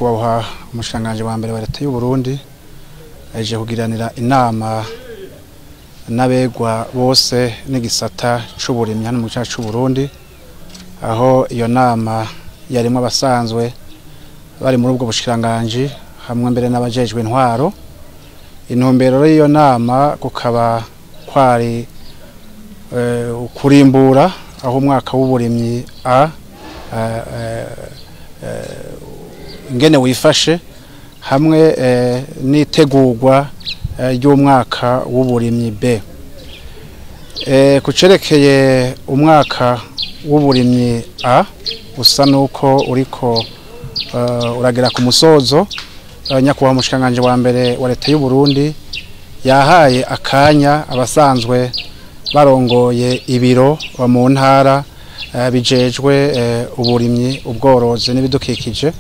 Nyakubahwa umushikiranganji wa mbere wa leta y'u Burundi aje kugiranira inama n'abegwa bose n'igisata c'uburimyi hano mu gihugu c'u Burundi, aho iyo nama yarimwo abasanzwe bari muri ubwo bushikiranganji hamwe mbere n'abajejwe intwaro. Intumbero y'iyo nama kukaba kwari kurimbura aho umwaka w'uburimyi A ingene wifashe hamwe n'itegurwa ry'umwaka w'uburimyi B. Kucerekeye umwaka w'uburimyi A usa nuko uriko uragera ku musozo, nyakubahwa umushikiranganji wa mbere wa leta y'u Burundi yahaye akanya abasanzwe barongoye ibiro mu ntara bijejwe uburimyi, ubworozi n'ibidukikije,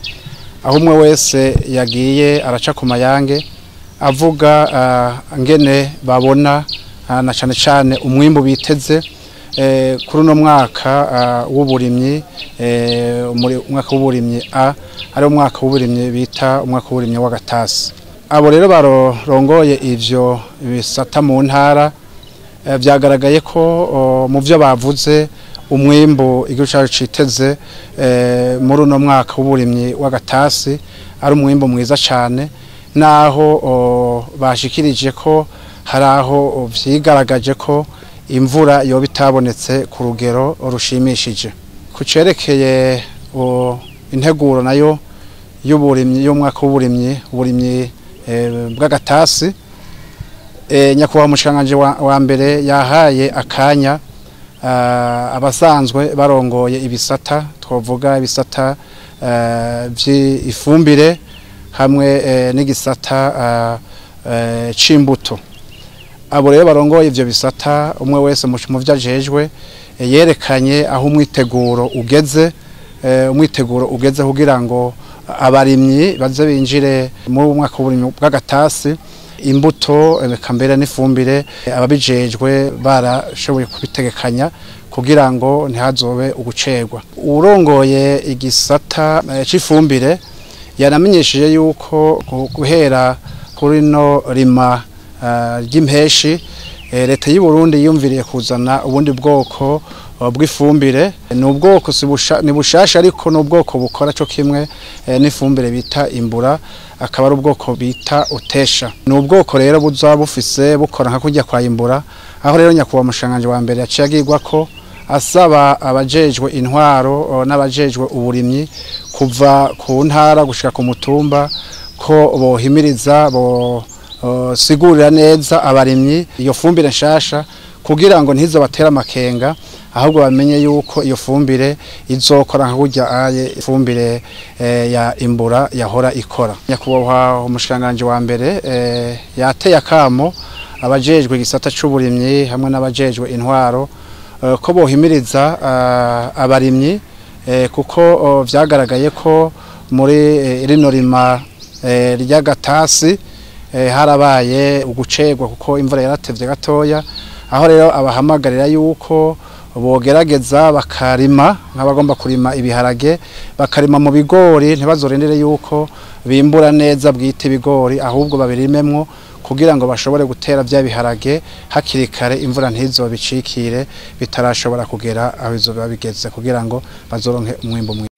aho umwe wese yagiye araca ku mayange avuga ngene babona na cane cane umwimbu biteze kuri uno mwaka w'uburimyi, umwaka w'uburimyi A ari umwaka w'uburimyi bita umwaka w'uburimyi w'agatasi. Abo rero barongoye ivyo bisata mu ntara vyagaragaye ko mu vyo bavuze umwimbu igihugu cacu citeze muri uno mwaka w'uburimyi w'agatasi ari umwimbu mwiza cane, naho bashikirije ko hari aho vyigaragaje ko imvura yoba itabonetse ku rugero rushimishije. Kucerekeye integuro nayo y'uburimyi y'umwaka w'uburimyi uburimyi bw'agatasi, nyakubahwa umushikiranganji wa mbere yahaye akanya abasanzwe barongoye ibisata, twovuga ibisata vy'ifumbire hamwe n'igisata c'imbuto. Abo rero barongoye ivyo bisata umwe wese mu vyo ajejwe yerekanye aho umwiteguro ugeze, umwiteguro ugeze kugira ngo abarimyi baze binjire mu mwaka w'uburimyi bw'agatasi, imbuto eka mbere n'ifumbire ababijejwe barashoboye kubitegekanya kugira ngo ntihazobe ugucerwa. Urongoye igisata c'ifumbire yanamenyesheje yuko guhera kuri no rima ry'impeshi leta y'u Burundi yumviriye kuzana ubundi bwoko bw'ifumbire. Ni ubwoko ni bushasha, ariko ni ubwoko bukora co kimwe n'ifumbire bita imbura, akaba ari ubwoko bita utesha. Ni ubwoko rero buza bufise bukora nka kurya kwa imbura, aho rero nyakubahwa umushikiranganji wa mbere yaciye agirwa ko asaba abajejwe intwaro n'abajejwe uburimyi kuva ku ntara gushika ku mutumba ko bohimiriza bo sigurira neza abarimyi iyo fumbire nshasha kugira ngo ntizobatere amakenga, ahubwo bamenye yuko iyo fumbire izokora nka kurya aye ifumbire ya imbura yahora ikora. Nyakubahwa umushikiranganji wa mbere yateye akamo abajejwe igisata c'uburimyi hamwe n'abajejwe intwaro ko bohimiriza abarimyi, kuko vyagaragaye ko muri rino rima ry'agatasi harabaye ugucerwa kuko imvura yaratevye gatoya, aho rero abahamagarira yuko bogerageza bakarima nk'abagomba kurima ibiharage, bakarima mu bigori, ntibazorindire yuko bimbura neza bwite ibigori, ahubwo babirimemwo kugira ngo bashobore gutera vya biharage hakiri kare, imvura ntizobicikire bitarashobora kugera aho izoba bigeze, kugira ngo bazoronke umwimbu mwiza.